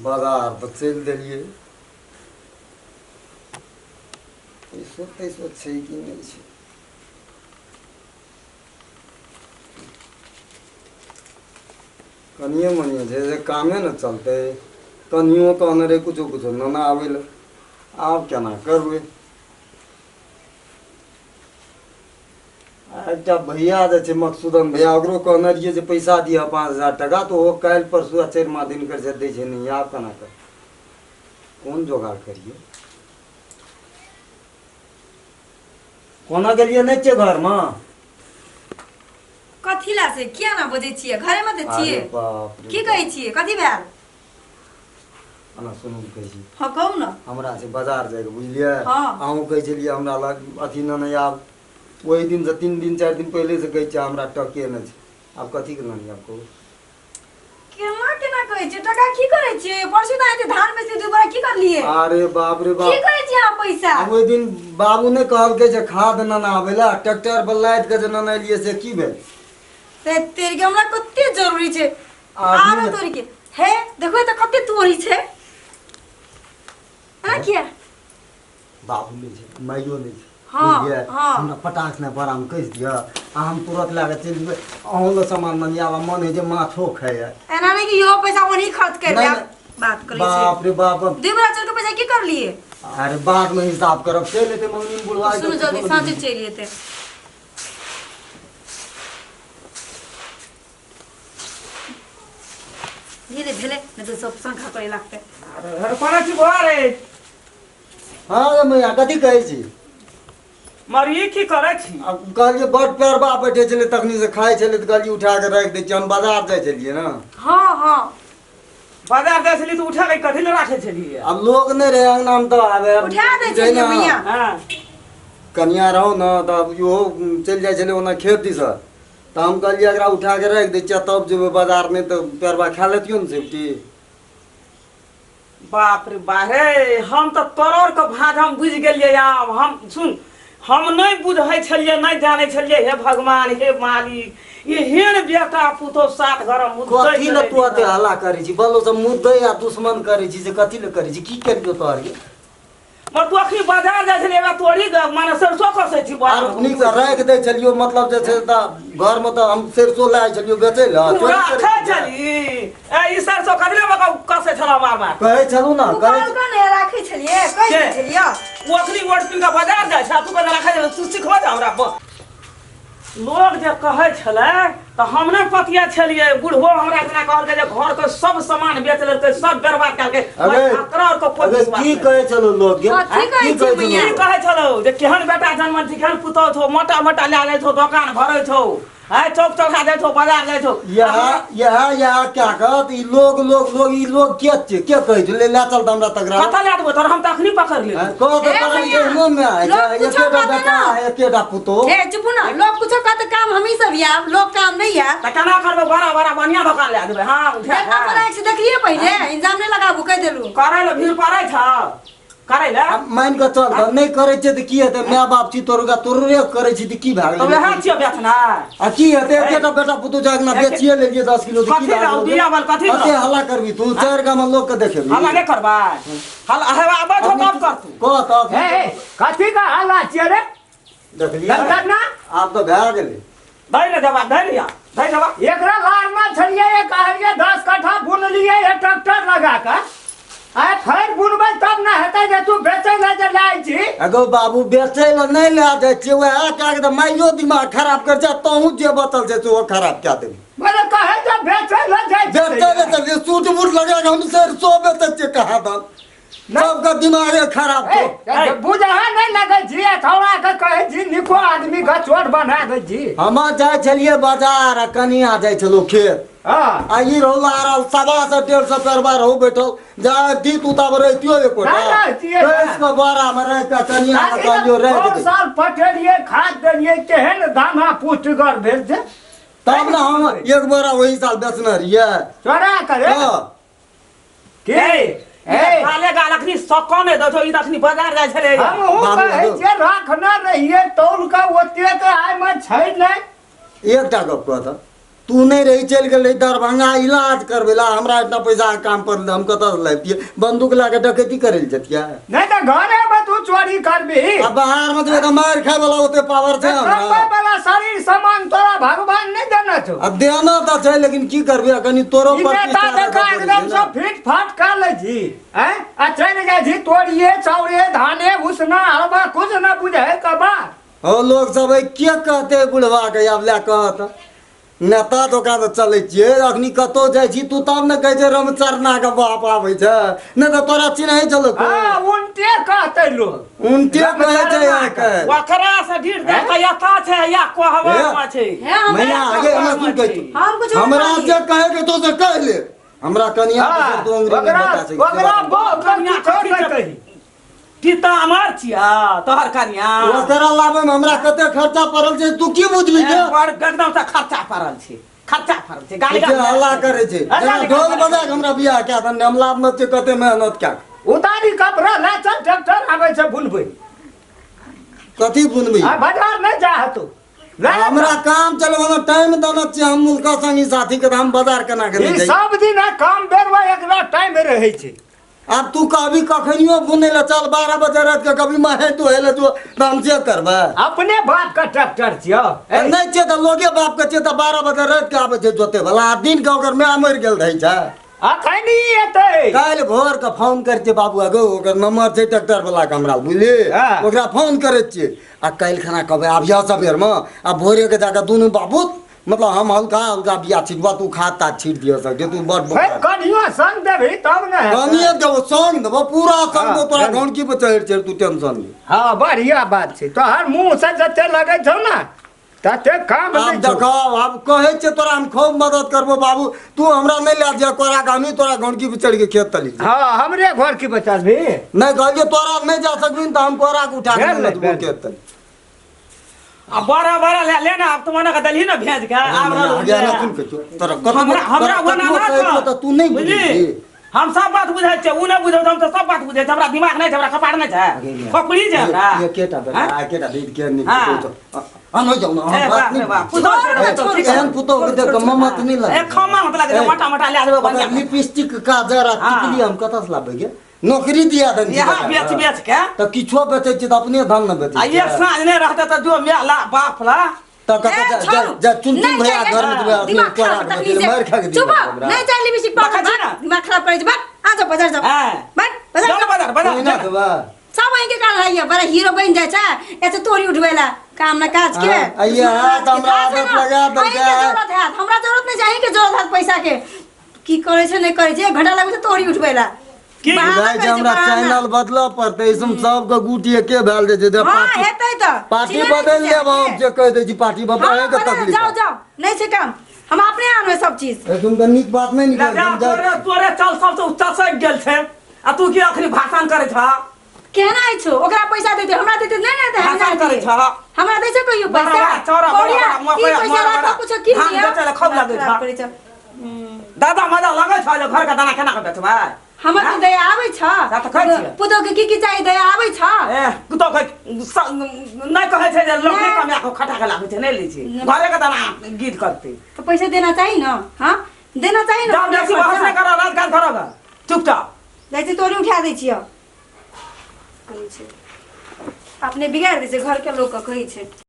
बाजार तऽ चलि देलियै पैसो तैसो छै कि नहि छै कनिए मनिए छै से कामे ने चलतै कनियो कहने रहै किछो किछो नेने आबै लए आब केना करबै आ एकटा भैया जे छै मकसूदन भैया ओकरो कहने रहियै जे पैसा दिअ 5000 टाका तऽ ओहो काल्हि परसू आ चारिमा दिन कर से दै छै नहि आब केना कर कोन जोगाड़ करियै कोना गेलियै नहि छियै घरमे कथी ला से किया ना बजै छियै घरे मे तऽ छियै अरे बाप रे की कहै छियै कथी भेल एना सुनू ने कहै छी हँ कहू ने हमरा छै बाजार जाइके बुझलियै हँ। अहूँ कहै छलियै हमरा लग अथी ने आब ओहि दिनसँ 3 दिन 4 दिन पहिलेसँ कहै छियै हमरा टके नहि छै आब कथीके ने आब कहू केना केना कहै छियै टका की करै छियै परसू तऽ एते धान बेच दू बोरा की करलियै अरे बाप रे की बाप करै छियै अहाँ पैसा आब ओहि दिन बाबू नहि कहलकै जे खाद नेने आबै लए ट्रैक्टर पर लादि कऽ जे नेने एलियै से की भेल ते तेरी के हमरा कते जरूरी छै आदमी आरो ने- तोरी के हे देखो तऽ कते तोरी छै एना किया बाबू नहि छै माइयो नहि छै हँ, बुझलियै हँ। हमरा पटाख नहि बड़ामे कसि दिअ आ हम तुरत लए कऽ चलि जेबै अहूँ लए सामान मनियाबऽ मन होइ जे माछो खाइए एना नहीं कि इहो पैसा ओनही खर्च कर नहीं, लेब नहीं। बात करै छै बाप रे बाप दुई बोरा चाउर के पैसा की करलिए अरे बाद में हिसाब करब चलि एतै मम्मी बुढ़वा सुनू जल्दी साँझे चलि एतै धीरे भेलै नहि तऽ सब शंखा करे लगतै अरे कोना छी बौआ रे हँ रे मैया कथी कहै छी मर ई की करै छी आब कहलियै बड पैरबा बैठे छलै तखनी से खाइ छलै तऽ कहलियै उठा कऽ राखि दै छियै हम बाजार जाइ छलियै ने हँ हँ बाजार जाइ छली तऽ उठा के कथी लए राखै छलियै आब लोग नहि रहै अङ्गनामे तऽ आबे उठा दै छलियै मैया हँ कनिया रहौ ने तऽ इहो चलि जाइ छलै ओना खेत दिस तऽ हम कहलियै एकरा उठा कऽ राखि दै छियै तब जेबै बाजार नहि तऽ पैरबा खा लेतियौ ने सेफ्टी बाप रे बा हे हम तऽ तोरर के भाज हम बुझि गेलियै आब हम सुन हम नहि बुझै छलियै नहि जानै छलियै हे भगवान हे मालिक एहन बेटा पुतोह सात घर कथी लए तू एते हल्ला करै छी बलो सब मुद्दै आ दुश्मन करै छी से कथी लए करै छी की करियौ तोहर के मगर तू अखनी बाजार जाइ छलियै एगो तोड़ी माने सरसो खसै छी आर नीक से राखि दै छलियौ मतलब जे छै तऽ घरमे तऽ हम सरिसो लए आइ छलियौ बेचै लए तू चोरी राखै करै छलियै। छली ए ई सरसो कथी लए कसै छलौ मार मार कहै छलहुँ ने ओ कहै कहलकै ने राखै छलियै कहि के? दै छलियै ओ अखनी वोट पी कऽ बाजार जाइ छै आ तू कतऽ राखै छलै तू सिखबऽ दे हमरा लोग जे कहै छलै तऽ हम नहि पतिया छलियै बुढ़बो हमरा जेना कहलकै जे घरके सब सामान बेच लेलकै सब बर्बाद कलकै अरे एकरा आओर के कोई अरे विश्वास की नहि। कहै छलौ लोग गे कथी कहै की छै कहै मैया? की छलौ कहै छलौ जे केहन बेटा जन्मल छी केहन पुतहु छौ मोटा मोटा लए जाइ छौ दोकान भरै छौ आइ चौक चौका जाइ छौ बाजार जाइ छौ यह यह यह क्या कहत ई लोग लोग लोग ई लोग के छै के कहै छै ले ले चल त हमरा तगड़ा कतऽ लए देबो तोरा हम तऽ अखनी पकड़ लेब हैं, कह तऽ ए तोरा भैया, एहनो मे आइ लोग छै कुछो एकेटा कहतै बेटा ना। एकेटा पुतोह हे चुपू ना लोग कुछो कहते काम हमही सब आब लोग काम नहीं आब तऽ केना करबै बड़ा बड़ा बढ़िआँ दोकान लए देबै हँ उठा देखा कऽ। पर आँखि से देखलिए पहिले इंजाम नहीं लगाबू कहि देलू करै लए भीड़ पड़ै छौ करै लए आब मानि कऽ चल तऽ नहि करै छियै तऽ की हेतै माय बाप छी तोर तोरे करै छी तऽ की भए तऽ गेलै वएह छियौ बेचना आ की हेतै एकेटा बेटा पुतोह छै अङ्गना बेचिए लेलियै 10 किलो तऽ की कथी भए रहौ, गेलै? बिया बल कथी कते रहौ? हल्ला करबी तू चारि गामक लोकके देखेबी हल्ला नहि करबै हल्ला हे आबै छौ तब कर तू कह तऽ हे हे, कथी का हल्ला छियै रे देखलियै लड़का ना आब तऽ भए गेलै दै ने जवाब दै ने दै जवाब एकरा लारना छलियै ये कहलियै 10 कट्ठा बुनलियै ये ट्रैक्टर लगा कऽ आइ फेर बुनबै तब ने हेतै जे तू बेचै लए जे लाय छी एगो बाबू बेचै लए नहि लए जाइ छियै वएह कए कऽ तऽ माइयो दिमाग खराब करै छै आ तोहूँ जे बचल छै से ओहो खराब कए देबही बोले कहै जे बेचै लए जाइ बेचै छियै लए चलियै सूट बूट लगा कऽ हम सरिसो बेचै छियै कहाँ दन सबके दिमागे खराब छौ बुझा नहीं लगे छी अथौड़ा के कहे छी निको आदमी के चोट बना दे छी हम जाइ छलियै बाजार आ कनिया जाइ छलहुँ खेत हाँ आ ई रहौ आरल 125 150 पेरबा रहौ बैठल जा दी तू तब रहितियो एकोटा नहि रहितियै। कैस के बोरा में राखि कऽ कनिया के कहलियो राखि दे साल पटेलिए खाद देलिए केहन दाना पुष्टगर भेल छै तब ने हम एक बोरा ओहि साल बेचने रहियै चोरा करे हँ के ए गाले गाल अखनी सको नै दै छौ ई त अखनी बाजार जाइ छलै हमहूँ बाबू, कहै बाबू। छियै रखने रहियै तौल के ओतेक आइमे छै नहि एकटा गप कह तऽ तू नहि रही चलि गेल रही दरभंगा इलाज करबै ला हमरा इतना पैसा के काम पड़ल हम कतऽ से लाबितियै बंदूक लए कऽ डकैती करै लए जतियै नहि तऽ घरे मे तू चोरी करबिही आ बाहर मे जेबै तऽ मारि खाय वाला ओते पावर छै हमरा कमबै वाला शरीर सामान तोरा भगवान नहि देने छौ आ देना तऽ छै लेकिन की करबै कनि तोरो ई नेता प्रतिष्ठा देखा रखऽ पड़ै एकदम छै ने। से फिट फाट कर लै छी हैं आ चलि जाइ छी तोड़िए चाउरे धाने उसना हवा कुछ न बुझे के बात हो लोग सब के कहते बुढ़वा के आब लए कहत नेता धोखा से चलै छियै अखनी कतौ जाइ छी तू तब ने कहै छै रमचरना के बाप आबै छै नहि तऽ तोरा चिन्है छौ लोक हाँ उनटे कहते लोग उनटे कहै छै अहाँके ओकरा से ढीठ दे के यथा छै या कहबा मे छै हे हमरा मैया आगे हमरा सुन कहै हम तू कुछो नहि हमरा कहलियै। जे कहे के तो से कह ले हमरा कनिया हाँ, के तू अंग्रेजी ओकरा बता सकै ओकरा बहुत कनिया किछो कथी नहि छै? कही पिता अमर छिया तोहर कनिया ओकरा लाबै मे हमरा कते खर्चा पड़ल छै तू की बुझली जे बड़ एकदम से खर्चा पड़ल छै खर्चा पड़ल छै गाली जे हल्ला करै छै हल्ला जेना नहि ढोल करै। बजा के हमरा बियाह कए देने हम लाभ मे छै कते मेहनत कए कऽ। उतारी कपड़ा लए चल ट्रैक्टर आबै छै बुनबै कथी बुनबी आ बाजार नहि जा तू लए ले हमरा काम चलबे में टाइम देना छै हम मुल्का संगी साथी के तऽ हम बाजार केना के ई नहि जाइ सब दिन काम बेर एकरा टाइम रहै छै आब तू कभी कखनियो बुनै लए चल 12 बजे राति के कभी महे धोए लए जो तऽ हम से करबै अपने बाप के ट्रैक्टर छियौ ए, नहि छै तऽ लोगे बाप के छै तऽ 12 बजे राति के आबै छै जोते वाला आ दिन के ओकर माय मरि गेल रहै छै अखन ई एतै काल्हि भोर के फोन करै छियै बाबू आगो ओकर नंबर छै ट्रैक्टर वाला के हमरा बुझली हाँ। ओकरा फोन करै छियै आ काल्हि खना कहबै आबियह सबेरमे आ भोरे के जाके दुनू बाबू मतलब हम हल्का हल्का बिया छिटबा तू खाद ताद छीट दिअ सके तू बड़ फेर कनियो संग देबही तब ने हेतै। कनिए देबो संग देबो पूरा संग देबो तोरा हाँ, घोंकी पर चढ़ि चढ़ि तू टेंशन ले हाँ बढ़िया बात छै तोहर मुँह से जते लगै छौ ने तते काम आब नहि छौ देखो आब कहै छियै तोरा हम खूब मदद करबो बाबू तू हमरा नहि लए जा कोरा के हमही तोरा घोंकी पर चढ़ि के खेत तली हाँ हमरे घर की बचाबी नहि कहलियै तोरा नहि जा सकबी तऽ हम कोरा के उठा के भेल नहि भेल। जेबो खेत तली आ बड़ा बड़ा ले ले ना अब तो मना के दलही ना भेज के आब रहल आगे ना सुन के छौ। तोरा कतबो हमरा हमरा तोरा ओना कतबो ना कहै छियौ तऽ तू नहि बुझली बुझली हम सब बात बुझै छियै उ नहि बुझै हम तऽ सब बात बुझै छियै हमरा दिमाग नहि छै हमरा कपार नहि छै खोपड़ी छै हमरा एकेटा बेटा हाँ? एकेटा बेट के नहि हाँ। पुतोह छौ। आ नहि जाउ ना ए, हम बात बाप रे नहि बाप, पुतोह छै ए, तऽ ठीक एहन पुतोह के देख के ममत नहि ए खमा मत लागे मोटा मोटा ले देबै ओकर बढ़िया लिपस्टिक काजर आ हाँ। टिकली हम कतऽ से लाबै गे नौकरी दिया दन यहाँ बेच बेच के तऽ किछो बेचै छियै तऽ अपने धन ने बेचै आ एक साँझ नहि रहतै तऽ जो माय ला बाप ला तऽ कतऽ ए, जा छोड़ू। जा चुन चुन नहीं भैया चाहिए। घर में जेबै अपने दिमाग तोरा खराब के तकनी बतेले से। मारि खा के चुप दियौ हो, हमरा नहीं चाहिए लिपस्टिक पाउडर देखै छी ना? दिमाग खराब करै छै बस आ जाओ बाजार जाओ हाँ। बस बाजार चल जाओ बाजार बाजार कोई ना चल। देबा सब वहीं के कारण है बड़ा हीरो बन जाए छै ऐसे तोरी उठबै ला काम ना काज के हाँ, अइया, दुश्मन तऽ हमरा राज के। आदत लगा अहीं के देलकै। जरूरत हैत हमरा जरूरत नहीं छै अहीं के जरूरत हैत पैसा के की करै छै नहीं करै छै एक घंटा लगै छै तोरी उठबै ला की? बहाना बुझाइ करै छै हमरा बहाना। चैनल बदलऽ पड़तै इसम सबके गुटी एके भेल जाइ छै जे हाँ पार्टी हेतै तऽ पार्टी चिन्है नहि बदलि छियै लेब हम अहाँके। जे कहि दै छी पार्टी बदल हाँ, अहींके बदल, तकलीफ जाओ जाओ नहीं छै काम हम अपने आनबै सब चीज एखन तऽ नीक बात नहि ले निकलल जा, हम जाइ तोरे तोरे चल सब तऽ चसक गेल छै आ तू की अखनी भाषण करै छह केना छौ ओकरा पैसा देते हमरा देते नहीं ने देते भाषण करै छह हमरा दै छै कहियो बड़ा पैसा बड़ा चौड़ा बड़ा कौड़िया, बड़ा की मकई, पैसा बड़ा राखो बड़ा। कुछो की धान लिअ बेचै लए खूब लगै छह। करै छौ। दादा मजा लगै छ जे घरके दाना केना के बेचबै हमर तऽ दया आबै छ हाँ, तऽ खाइ छियै। पुतोह के की की चाही दया आबै छ ए कुतो के नहि कहै छै जे लोक नहि कमा के खटा के लाबै छै नहि लै छै घरे के दाना गीत करतै तऽ पैसा देना चाही न हाँ देना चाही न जाओ बेसी बहस नहि करऽ राजकाज करऽ ग चुपचाप जाइ छी तोरी उठा दै छियौ कहै छै अपने बिगाड़ि दै छै घरके लोकके कहै छै।